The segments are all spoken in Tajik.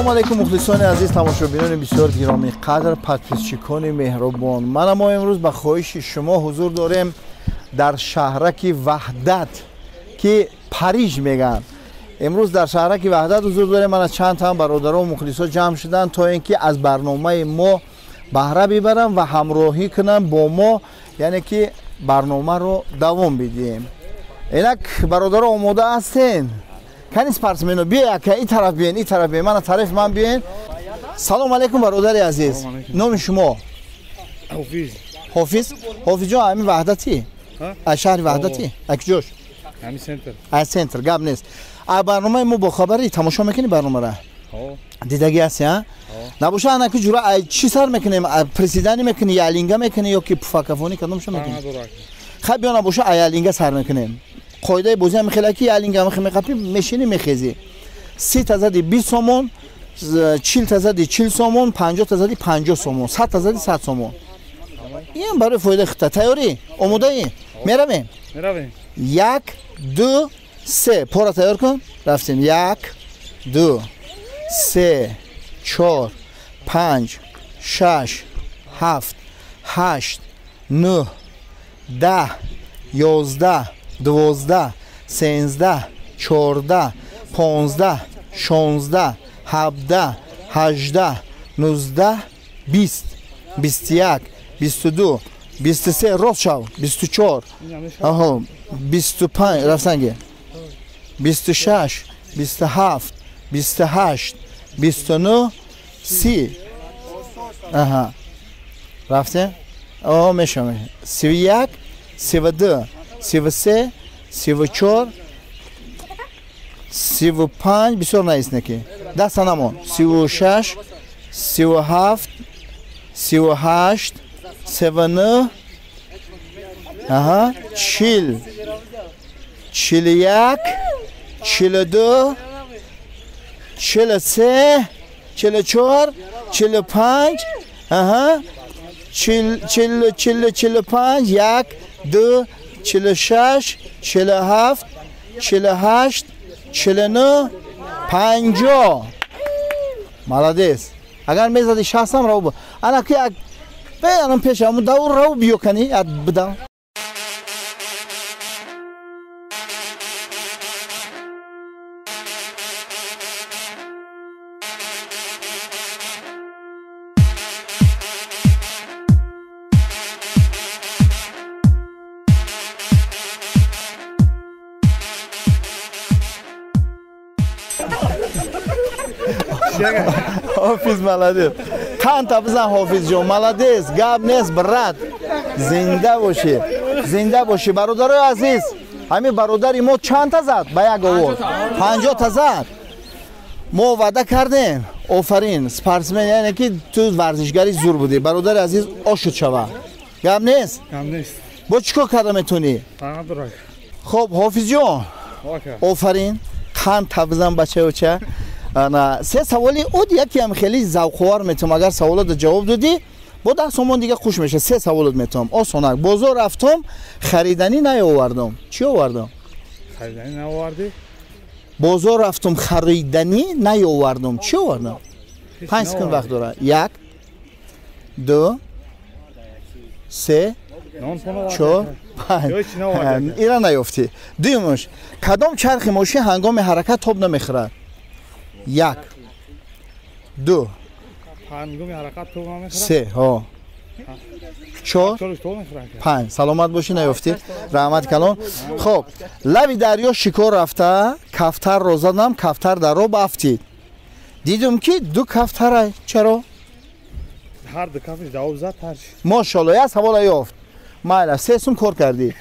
Салому алейкум, мухлисони азиз, тамошобинони бисёр гиромиқадр, подписчикони меҳрубон. Мана мо имрӯз ба хоҳиши шумо ҳузур дорем дар шаҳраки Ваҳдат, ки Париж мегӯянд. Имрӯз дар шаҳраки Ваҳдат ҳузур дорем. Мана чанд тан бародаро мухлисо ҷамъ шуданд, то ин ки аз барномаи мо баҳра бибаранд ва ҳамроҳӣ кунанд бо мо, яъне ки барномаро давом бидиҳем. Инак бародаро омода ҳастен? Кани спортсмено, биё ака, ин тараф биен, ин тараф биен, мана тарафи ман биен. Салом алейкум, бародари азиз. Номи шумо? Ҳофиз. Ҳофиз? Ҳофизҷон, ҳамин Ваҳдатӣ? Аз шаҳри Ваҳдатӣ? Аз куҷош? Ҳамин центр. Аз центр, гап нест. А барномаи мо бохабарӣ? Тамошо мекунӣ барномара? Дидагӣ ҳастӣ, а? Набоша, анаки ҷура чӣ сар мекунем? Приседание мекунӣ, ялинга мекунӣ ё ки пуфакафонӣ, кадомшо мекунӣ? Хай, биё, набоша, ялинга сар мекунем. Қоидаи бозӣ ҳам хеле ки ялинга мехапӣ, мешинӣ, мехезӣ. 30 та зади 20 сомон, 40 та зади 40 сомон, 50 та зади 50 сомон, 100 та зади 100 сомон. Ин барои фоидаи худта. Тайёрӣ? Омодаӣ? Меравем? Меравем. Як, ду, се, пора тайёр кун, рафтем. Як, ду, се, чор, панҷ, шаш, ҳафт, ҳашт, нӯҳ, 10, 11, 12, 13, 14, 15, 16, 17, 18, 19, 20, 21, 22, 23, рост шав, 24, аҳо, 25, рафтанге, 26, 27, 28, 29, 30. Аҳа, рафтем, о, мешавам. 31, 32, 33, 34, 35, бисёр наиснеки, даста намон, 36, 37, 38, 39, аҳа, 40, 41, 42, 43, 44, 45, аҳа, 40, 40, 40, 45, як, ду, 46, 47, 48, 49, 50. Молодец. Агар мезади, 60-ам рав. Ана ки анам пешаму давр рав, биё, кани бидав. Ҳофиз молодец. Қанта бизан, Ҳофизҷон, молодец, гап нест, брат. Зинда бошӣ, зинда бошӣ. Бародарои азиз, ҳамин бародари мо чандта зад ба як овоз? 50-та зад. Мо ваъда кардем. Офарин, спортсмен, яъне ки ту варзишгари зур будӣ, бародари азиз. Ошуд шава, гап нест. Бо чӣ кор карда метавонӣ? Хоб, Ҳофизҷон, офарин, қанд бизан, бачаоча. Се саволи уд, якеам хеле завқовар метавам. Агар саволото ҷавоб додӣ, бо 10 сомон дига хуш меша. Се саволот метавам, осонак. Бозор рафтум, хариданӣ наёвардум, чӣ овардум? Бозор рафтум, хариданӣ наёвардум, чӣ овардум? 5 секунд вақт дора. Як, ду, се, чор, панҷ. Ира наёфтӣ. Дуюмуш: кадом чархи мошин ҳангоми ҳаракат тоб намехӯрад? Як, ду, се, чор, панҷ. Саломат бошӣ, наёфтӣ, раҳмати калон. Хоб, лаби дарё шикор рафта, кафтарро задам, кафтар дар об афтид, дидум ки ду кафтарай, чаро? Мошалло, як савола ёфт. Майла, 3 сум кор кардӣ.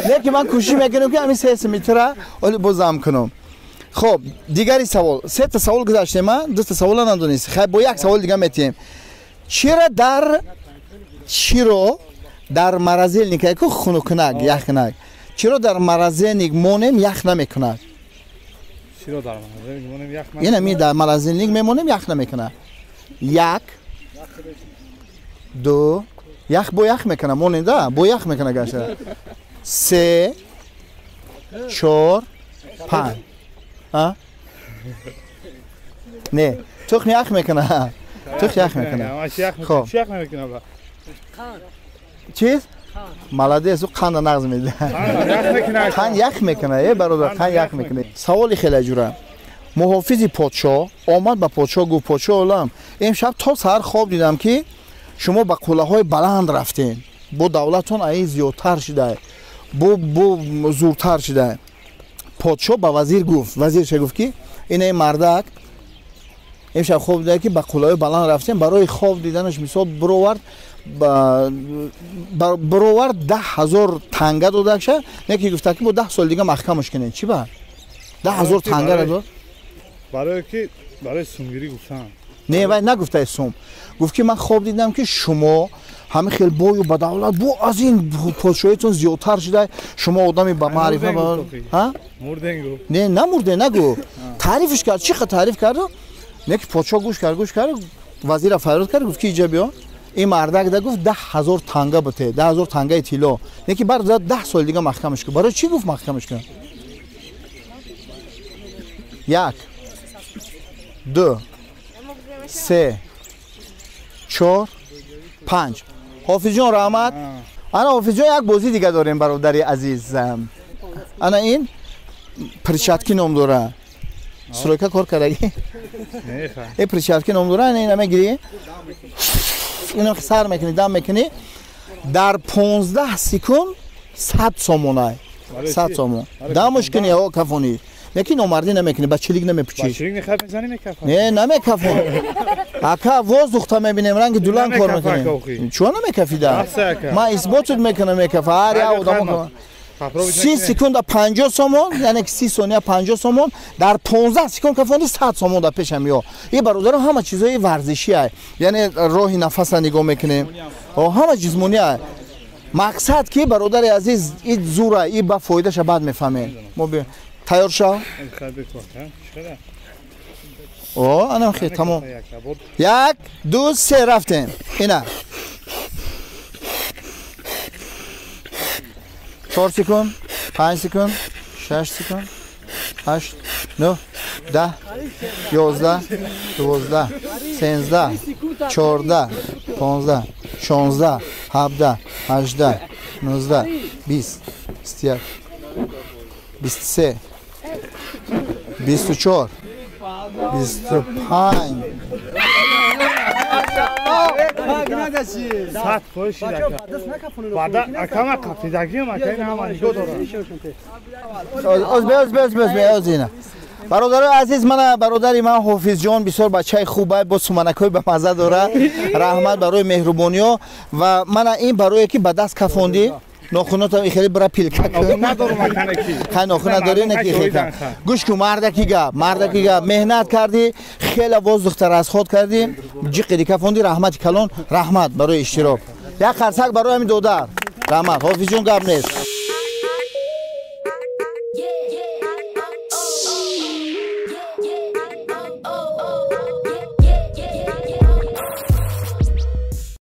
Лекин ман кӯшиш мекунам, ки ҳамин 3 сумитра оли бозам кунам. Хоб, дигари савол. Сета савол гузаштем, а дута савола надонистӣ. Хай, бо як савол дига метиҳем. Чиро дар морозильник, ку хунуккунак, яхкунак, чиро дар морозильник монем, ях намекунад? Ина дар морозильник мемонем, ях намекунад. Як, ду, ях бо ях мекунад, монем да бо ях мекунад гаша. Се, чор, панҷ. Не, тухм ях мекуна. Тухм ях мекуна. Хоб. Ях намекуна. Чиз? Молодец, ӯ қанда нағз медиҳад. Қанд ях мекуна, бародар, қанд ях мекуна. Саволи хеле ҷура. Муҳофизи подшоҳ омад ба подшоҳ гуфт: подшоҳ олам, имшаб то саҳар хоб дидам ки шумо ба қуллаҳои баланд рафтем, бо давлатон аи зиёдтар шуда, бо зуртар шуда. Подшоҳ ба вазир гуфт, вазирша гуфт ки инаи мардак имшаб хоб дида ки ба қуллаҳои баланд рафтем, барои хоб диданаш мисол бировард 10,000 танга додакша, не ки гуфта ки бо 10 сол дига маҳкамаш кунед. Чӣ ба 10,000 тангаро дод? Барои ки барои сумгирӣ гуфтан. Не, вай нагуфтаи сум. Гуфт ки ман хоб дидам ки шумо ҳама хел бою ба давлат бо аз ин подшоҳитон зиёдтар шуда, шумо одами ба маърифа ба не, намурде, нагу. Таърифш кард, чӣ қа таъриф кард? Не ки подшоҳ гӯш кард, вазира фарёд кард, гуфт ки иҷа биё. Ин мардак да гуфт 10,000 танга бите, 10,000 тангаи тилло. Не ки бар 10 сол дига маҳкамаш кун. Барои чӣ гуфт маҳкамаш кун? 1 2 3 4 5. Ҳофизҷон раҳмат. Ана Ҳофизҷон як бозӣ дига дорем бародари азиз. Ана ин перчатки ном дора. Стройка кор кардагӣ? Ин перчатки ном дора, ана ина мегирӣ. Ино сар мекунӣ, дам мекунӣ. Дар 15 секунд 100 сомона. 100 сомон. Дамаш кунӣ, о кафонӣ. Лекин номардӣ намекунӣ, ба чилик намепӯчӣ. Ба чилик нехат мезанӣ мекафон. Не, намекафон. Ака воздухта мебинем, ранги дулан кор мекунем. Чӯ намекафида? Ман исботот мекунам мекафа. Ҳар як одамо 30 секунда 50 сомон, яъне ки 30 сония 50 сомон, дар 15 секунд кафонди 100 сомон дар пешам мео. Ин бародарон ҳама чизои варзишӣ ай. Яъне роҳи нафаса нигоҳ мекунем. Ҳама ҷисмонӣ ай. Мақсад ки бародари азиз, ин зура, ин ба фоидаша баъд мефаҳмем. Мо тайёр шав. О, анам хел, тамом. 1 2 3 рафтем. Ина. 4 секунд, 5 секунд, 6 секунд, 8, 9, 10, 11, 12, 13, 14, 15, 16, 17, 18, 19, 20, 21, 23, 24, 25. 100 фоиз шидака. Баъда акама қафтидагиам, ака ин ҳама нигоҳ дорам. Оз ина. Бародарои азиз, мана бародари ман Ҳофизҷон бисёр бачаи хубай, бо суманакҳои ба мазза дора. Раҳмат барои меҳрубониҳо ва мана ин барое ки ба даст кафондӣ. Нохунотам хеле бира пилка кун. Хай нохун надорӣ, не ки хеле. Гӯш кун, мардаки гап, мардаки гап. Меҳнат кардӣ, хеле воздухта расход кардӣ, ҷиқиди кафондӣ, раҳмати калон, раҳмат барои иштирок. Як қарсак барои ҳамин додар. Раҳмат. Ҳофизҷон гап нест.